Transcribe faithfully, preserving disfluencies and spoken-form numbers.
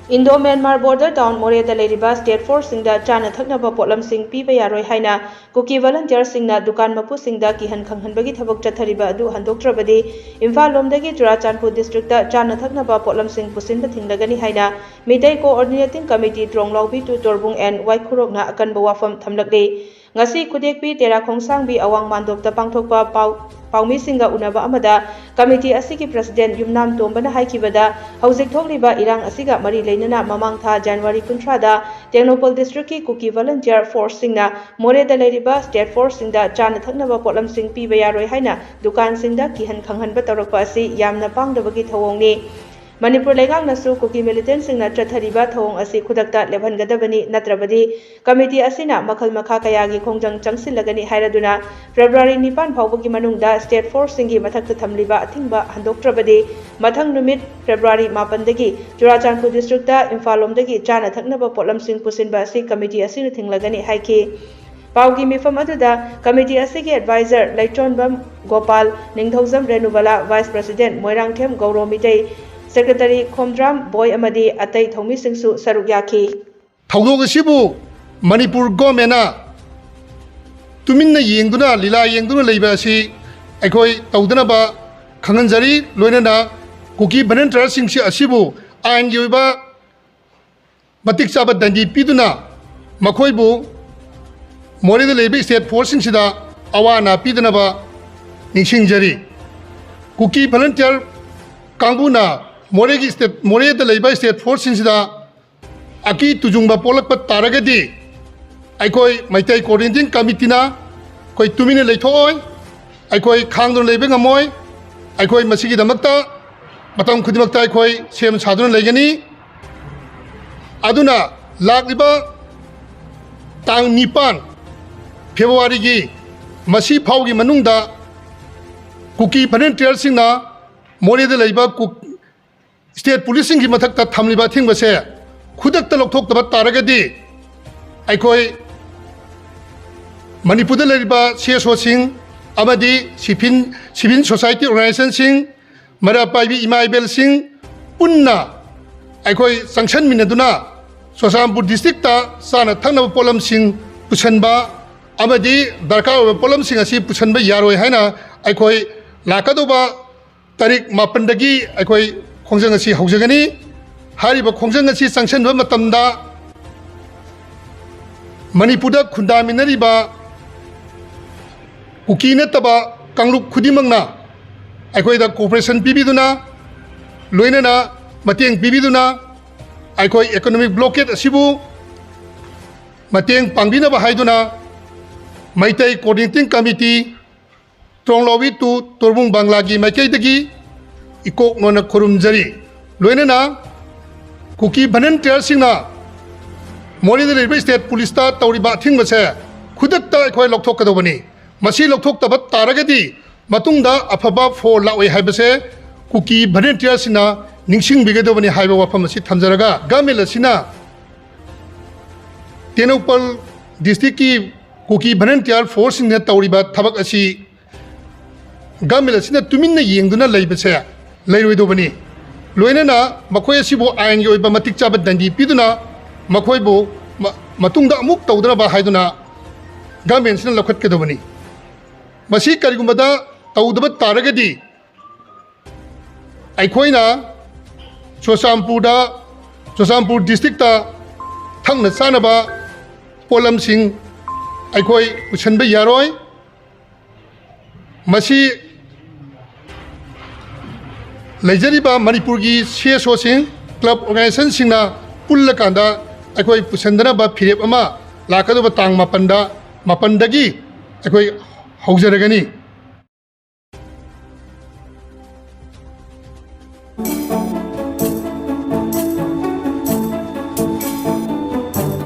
Indo Myanmar border town ꯃꯣꯔꯦꯗ ꯂꯩꯔꯤꯕ state ꯐꯣꯔꯁꯁꯤꯡꯗ ꯆꯥꯅ ꯊꯛꯅꯕ ꯄꯣꯠꯂꯝꯁꯤꯡ ꯄꯤꯕ ꯌꯥꯔꯣꯏ ꯍꯥꯏꯅ ꯀꯨꯀꯤ ꯚꯣꯂꯨꯟꯇꯤꯌꯔꯁꯤꯡꯅ ꯗꯨꯀꯥꯟ ꯃꯄꯨꯁꯤꯡꯗ ꯀꯤꯍꯟ ꯈꯪꯍꯟꯕꯒꯤ ꯊꯕꯛ ꯆꯠꯊꯔꯤꯕ ꯑꯗꯨ ꯍꯟꯗꯣꯛꯇ꯭ꯔꯕꯗꯤ ꯏꯝꯐꯥꯜ ꯂꯣꯝꯗꯒꯤ ꯆꯨꯔꯥꯆꯥꯟꯄꯨꯔ ꯗꯤꯁꯇ꯭ꯔꯤꯛꯇ ꯆꯥꯅ ꯊꯛꯅꯕ ꯄꯣꯠꯂꯝꯁꯤꯡ ꯄꯨꯁꯤꯟꯕ ꯊꯤꯡꯂꯒꯅꯤ ꯍꯥꯏꯅ Meitei coordinating committee Tronglaobi to Torbung ꯑꯦꯟ ꯋꯥꯏꯈꯨꯔꯣꯛꯅ ꯑꯀꯟꯕ ꯋꯥꯐꯝ ꯊꯝꯂꯛꯂꯤ꯫ ꯉꯁꯤ ꯈꯨꯗꯦꯛꯄꯤ ꯇꯦꯔꯥ ꯈꯣꯡꯁꯥꯡꯕꯤ ꯑꯋꯥꯡ ꯃꯥꯟꯗꯣꯞꯇ ꯄꯥꯡꯊꯣꯛꯄ ꯄꯥꯎ ꯄꯥꯎꯃꯤꯁꯤꯡꯒ ꯎꯅꯕ ꯑꯃꯗ ꯀꯃꯤꯇꯤ ꯑꯁꯤꯒꯤ ꯄ꯭ꯔꯁꯤꯗꯦꯟ ꯌꯨꯝꯅꯥꯝ ꯇꯣꯝꯕꯅ ꯍꯥꯏꯈꯤꯕꯗ, ꯍꯧꯖꯤꯛ ꯊꯣꯛꯂꯤꯕ ꯏꯔꯥꯡ ꯑꯁꯤꯒ ꯃꯔꯤ ꯂꯩꯅꯅ ꯃꯃꯥꯡ ꯊꯥ ꯖꯅꯋꯥꯔꯤ ꯀꯨꯟꯊ꯭ꯔꯥꯗ ꯇꯦꯡꯅꯧꯄꯜ ꯗꯤꯁꯇ꯭ꯔꯤꯛꯀꯤ ꯀꯨꯀꯤ ꯚꯣꯂꯨꯟꯇꯤꯌꯔ ꯐꯣꯔꯁꯁꯤꯡꯅ ꯃꯣꯔꯦꯗ ꯂꯩꯔꯤꯕ ꯁ꯭ꯇꯦꯠ ꯐꯣꯔꯁꯁꯤꯡꯗ ꯆꯥꯅ ꯊꯛꯅꯕ ꯄꯣꯠꯂꯝꯁꯤꯡ ꯄꯤꯕ ꯌꯥꯔꯣꯏ ꯍꯥꯏꯅ ꯗꯨꯀꯥꯟꯁꯤꯡꯗ ꯀꯤꯍꯟ ꯈꯪꯍꯟꯕ ꯇꯧꯔꯛꯄ ꯑꯁꯤ ꯌꯥꯝꯅ ꯄꯥꯡꯗꯕꯒꯤ ꯊꯧꯑꯣꯡꯅꯤ꯫ ꯃꯅꯤꯄꯨꯔ ꯂꯩꯉꯥꯛꯅꯁꯨ ꯀꯨꯀꯤ ꯃꯤꯂꯤꯇꯦꯟꯁꯤꯡꯅ ꯆꯠꯊꯔꯤꯕ ꯊꯧꯑꯣꯡ ꯑꯁꯤ ꯈꯨꯗꯛꯇ ꯂꯦꯞꯍꯟꯒꯗꯕꯅꯤ, ꯅꯠꯇ꯭ꯔꯕꯗꯤ ꯀꯃꯤꯇꯤ ꯑꯁꯤꯅ ꯃꯈꯜ ꯃꯈꯥ ꯀꯌꯥꯒꯤ ꯈꯣꯡꯖꯪ ꯆꯪꯁꯤꯜꯂꯒꯅꯤ ꯍꯥꯏꯔꯗꯨꯅ ꯐꯦꯕ꯭ꯔꯨꯋꯥꯔꯤ ꯅꯤꯄꯥꯟ ꯐꯥꯎꯕꯒꯤ ꯃꯅꯨꯡꯗ ꯁ꯭ꯇꯦꯠ ꯐꯣꯔꯁꯁꯤꯡꯒꯤ ꯃꯊꯛꯇ ꯊꯝꯂꯤꯕ ꯑꯊꯤꯡꯕ ꯍꯟꯗꯣꯛꯇ꯭ꯔꯕꯗꯤ ꯃꯊꯪ ꯅꯨꯃꯤꯠ ꯐꯦꯕ꯭ꯔꯨꯋꯥꯔꯤ ꯃꯥꯄꯟꯗꯒꯤ ꯆꯨꯔꯥꯆꯥꯟꯄꯨꯔ ꯗꯤꯁꯇ꯭ꯔꯤꯛꯇ ꯏꯝꯐꯥꯜ ꯂꯣꯝꯗꯒꯤ ꯆꯥꯅ ꯊꯛꯅꯕ ꯄꯣꯠꯂꯝꯁꯤꯡ ꯄꯨꯁꯤꯟꯕ ꯑꯁꯤ ꯀꯃꯤꯇꯤ ꯑꯁꯤꯅ ꯊꯤꯡꯂꯒꯅꯤ ꯍꯥꯏꯈꯤ꯫ ꯄꯥꯎꯒꯤ ꯃꯤꯐꯝ ꯑꯗꯨꯗ ꯀꯃꯤꯇꯤ ꯑꯁꯤꯒꯤ adviser Leichonbam Gopal, Ningthoujam Renubala, vice president Moirangthem Gouro Meitei, secretary Khomdram Boi ꯑꯃꯗꯤ ꯑꯇꯩ ꯊꯧꯃꯤꯁꯤꯡꯁꯨ ꯁꯔꯨꯛ ꯌꯥꯈꯤ꯫ ꯊꯧꯗꯣꯛ ꯑꯁꯤꯕꯨ ꯃꯅꯤꯄꯨꯔ ꯒꯣꯔꯃꯦꯟꯅ ꯇꯨꯃꯤꯟꯅ ꯌꯦꯡꯗꯨꯅ, ꯂꯤꯂꯥ ꯌꯦꯡꯗꯨꯅ ꯂꯩꯕ ꯑꯁꯤ ꯑꯩꯈꯣꯏ ꯇꯧꯗꯅꯕ ꯈꯪꯍꯟꯖꯔꯤ꯫ ꯂꯣꯏꯅꯅ ꯀꯨꯀꯤ ꯚꯣꯂꯨꯟꯇꯤꯌꯔꯁꯤꯡꯁꯤ ꯑꯁꯤꯕꯨ ꯑꯥꯏꯟꯒꯤ ꯑꯣꯏꯕ ꯃꯇꯤꯛ ꯆꯥꯕ ꯗꯟꯗꯤ ꯄꯤꯗꯨꯅ ꯃꯈꯣꯏꯕꯨ ꯃꯣꯔꯦꯗ ꯂꯩꯕ ꯁ꯭ꯇꯦꯠ ꯐꯣꯔꯁꯁꯤꯡꯁꯤꯗ ꯑꯋꯥ ꯑꯅꯥ ꯄꯤꯗꯅꯕ ꯅꯤꯡꯁꯤꯡꯖꯔꯤ꯫ ꯀꯨꯀꯤ ꯚꯣꯂꯨꯟꯇꯤꯌꯔ ꯀꯥꯡꯕꯨꯅ ꯃꯣꯔꯦꯒꯤ ꯁ꯭ꯇꯦꯠ, ꯃꯣꯔꯦꯗ ꯂꯩꯕ ꯁ꯭ꯇꯦꯠ ꯐꯣꯔꯁꯁꯤꯡꯁꯤꯗ ꯑꯀꯤ ꯇꯨꯖꯨꯡꯕ ꯄꯣꯛꯂꯛꯄ ꯇꯥꯔꯒꯗꯤ ꯑꯩꯈꯣꯏ ꯃꯩꯇꯩ ꯀꯣꯑꯣꯔꯗꯤꯅꯦꯇꯤꯡ ꯀꯃꯤꯇꯤꯅ ꯑꯩꯈꯣꯏ ꯇꯨꯃꯤꯟꯅ ꯂꯩꯊꯣꯛꯑꯣꯏ, ꯑꯩꯈꯣꯏ ꯈꯥꯡꯗꯨꯅ ꯂꯩꯕ ꯉꯝꯃꯣꯏ꯫ ꯑꯩꯈꯣꯏ ꯃꯁꯤꯒꯤꯗꯃꯛꯇ ꯃꯇꯝ ꯈꯨꯗꯤꯡꯃꯛꯇ ꯑꯩꯈꯣꯏ ꯁꯦꯝ ꯁꯥꯗꯨꯅ ꯂꯩꯒꯅꯤ꯫ ꯑꯗꯨꯅ ꯂꯥꯛꯂꯤꯕ ꯇꯥꯡ ꯅꯤꯄꯥꯟ ꯐꯦꯕ꯭ꯔꯨꯋꯥꯔꯤꯒꯤ ꯃꯁꯤ ꯐꯥꯎꯒꯤ ꯃꯅꯨꯡꯗ ꯀꯨꯀꯤ ꯚꯣꯂꯨꯟꯇꯤꯌꯔꯁꯤꯡꯅ ꯃꯣꯔꯦꯗ ꯂꯩꯕ ꯀꯨꯛ-, ꯁ꯭ꯇꯦꯠ ꯄꯨꯂꯤꯁꯁꯤꯡꯒꯤ ꯃꯊꯛꯇ ꯊꯝꯂꯤꯕ ꯑꯊꯤꯡꯕꯁꯦ ꯈꯨꯗꯛꯇ ꯂꯧꯊꯣꯛꯇꯕ ꯇꯥꯔꯒꯗꯤ ꯑꯩꯈꯣꯏ ꯃꯅꯤꯄꯨꯔꯗ ꯂꯩꯔꯤꯕ ꯁꯤ ꯑꯦꯁ ꯑꯣꯁꯤꯡ ꯑꯃꯗꯤ ꯁꯤꯚꯤꯜ, ꯁꯤꯚꯤꯜ ꯁꯣꯁꯥꯏꯇꯤ ꯑꯣꯔꯒꯅꯥꯏꯖꯦꯁꯟꯁꯤꯡ, ꯃꯩꯔꯥ ꯄꯥꯏꯕꯤ ꯏꯃꯥ ꯏꯕꯦꯜꯁꯤꯡ ꯄꯨꯟꯅ ꯑꯩꯈꯣꯏ ꯆꯪꯁꯟꯃꯤꯟꯅꯗꯨꯅ ꯆꯨꯔꯆꯥꯟꯄꯨꯔ ꯗꯤꯁꯇ꯭ꯔꯤꯛꯇ ꯆꯥꯅ ꯊꯛꯅꯕ ꯄꯣꯠꯂꯝꯁꯤꯡ ꯄꯨꯁꯟꯕ ꯑꯃꯗꯤ ꯗꯔꯀꯥꯔ ꯑꯣꯏꯕ ꯄꯣꯠꯂꯝꯁꯤꯡ ꯑꯁꯤ ꯄꯨꯁꯟꯕ ꯌꯥꯔꯣꯏ ꯍꯥꯏꯅ ꯑꯩꯈꯣꯏ ꯂꯥꯛꯀꯗꯧꯕ ꯇꯥꯔꯤꯛ ꯃꯥꯄꯟꯗꯒꯤ ꯑꯩꯈꯣꯏ ꯈꯣꯡꯖꯪ ꯑꯁꯤ ꯍꯧꯖꯒꯅꯤ꯫ ꯍꯥꯏꯔꯤꯕ ꯈꯣꯡꯖꯪ ꯑꯁꯤ ꯆꯪꯁꯤꯟꯕ ꯃꯇꯝꯗ ꯃꯅꯤꯄꯨꯔꯗ ꯈꯨꯟꯗꯥꯃꯤꯟꯅꯔꯤꯕ ꯀꯨꯀꯤ ꯅꯠꯇꯕ ꯀꯥꯡꯂꯨꯞ ꯈꯨꯗꯤꯡꯃꯛꯅ ꯑꯩꯈꯣꯏꯗ cooperation ꯄꯤꯕꯤꯗꯨꯅ, ꯂꯣꯏꯅꯅ ꯃꯇꯦꯡ ꯄꯤꯕꯤꯗꯨꯅ, ꯑꯩꯈꯣꯏ economic blockade ꯑꯁꯤꯕꯨ ꯃꯇꯦꯡ ꯄꯥꯡꯕꯤꯅꯕ ꯍꯥꯏꯗꯨꯅ ꯃꯩꯇꯩ Coordinating Committee, ꯇ꯭ꯔꯣꯡꯂꯥꯎꯕꯤ to ꯇꯣꯔꯕꯨꯡ ꯕꯪꯂꯥꯒꯤ ꯃꯥꯏꯀꯩꯗꯒꯤ ꯏꯀꯣꯛ ꯅꯣꯟꯅ ꯈꯨꯔꯨꯝꯖꯔꯤ꯫ ꯂꯣꯏꯅꯅ ꯀꯨꯀꯤ volunteerꯁꯤꯡꯅ ꯃꯣꯔꯦꯗ ꯂꯩꯔꯤꯕ state policeꯇ ꯇꯧꯔꯤꯕ ꯑꯊꯤꯡꯕꯁꯦ ꯈꯨꯗꯛꯇ ꯑꯩꯈꯣꯏ ꯂꯧꯊꯣꯛꯀꯗꯧꯕꯅꯤ꯫ ꯃꯁꯤ ꯂꯧꯊꯣꯛꯇꯕ ꯇꯥꯔꯒꯗꯤ ꯃꯇꯨꯡꯗ ꯑꯐꯕ ꯐꯣꯜ ꯂꯥꯛꯑꯣꯏ ꯍꯥꯏꯕꯁꯦ ꯀꯨꯀꯤ volunteerꯁꯤꯡꯅ ꯅꯤꯡꯁꯤꯡꯕꯤꯒꯗꯕꯅꯤ ꯍꯥꯏꯕ ꯋꯥꯐꯝ ꯑꯁꯤ ꯊꯝꯖꯔꯒ, government ꯑꯁꯤꯅ ꯇꯦꯡꯅꯧꯄꯜ districtꯀꯤ ꯀꯨꯀꯤ volunteer forceꯁꯤꯡꯅ ꯇꯧꯔꯤꯕ ꯊꯕꯛ ꯑꯁꯤ government ꯑꯁꯤꯅ ꯇꯨꯃꯤꯟꯅ ꯌꯦꯡꯗꯨꯅ ꯂꯩꯕꯁꯦ ꯂꯩꯔꯣꯏꯗꯧꯕꯅꯤ꯫ ꯂꯣꯏꯅꯅ ꯃꯈꯣꯏ ꯑꯁꯤꯕꯨ ꯑꯥꯏꯟꯒꯤ ꯑꯣꯏꯕ ꯃꯇꯤꯛ ꯆꯥꯕ ꯗꯟꯗꯤ ꯄꯤꯗꯨꯅ ꯃꯈꯣꯏꯕꯨ ꯃ-, ꯃꯇꯨꯡꯗ ꯑꯃꯨꯛ ꯇꯧꯗꯅꯕ ꯍꯥꯏꯗꯨꯅ governmentꯁꯤꯅ ꯂꯧꯈꯠꯀꯗꯕꯅꯤ꯫ ꯃꯁꯤ ꯀꯔꯤꯒꯨꯝꯕꯗ ꯇꯧꯗꯕ ꯇꯥꯔꯒꯗꯤ ꯑꯩꯈꯣꯏꯅ ꯆꯨꯔꯆꯥꯟꯄꯨꯔꯗ, ꯆꯨꯔꯆꯥꯟꯄꯨꯔ districtꯇ ꯊꯛꯅ ꯆꯥꯅꯕ ꯄꯣꯠꯂꯝꯁꯤꯡ ꯑꯩꯈꯣꯏ ꯄꯨꯁꯟꯕ ꯌꯥꯔꯣꯏ꯫ ꯃꯁꯤ ꯂꯩꯖꯔꯤꯕ ꯃꯅꯤꯄꯨꯔꯒꯤ CSOꯁꯤꯡ, club organizationꯁꯤꯡꯅ ꯄꯨꯜꯂꯀꯥꯟꯗ ꯑꯩꯈꯣꯏ ꯄꯨꯁꯟꯗꯅꯕ ꯐꯤꯔꯦꯞ ꯑꯃ ꯂꯥꯛꯀꯗꯧꯕ ꯇꯥꯡ ꯃꯥꯄꯟꯗ, ꯃꯥꯄꯟꯗꯒꯤ ꯑꯩꯈꯣꯏ ꯍꯧꯖꯔꯒꯅꯤ꯫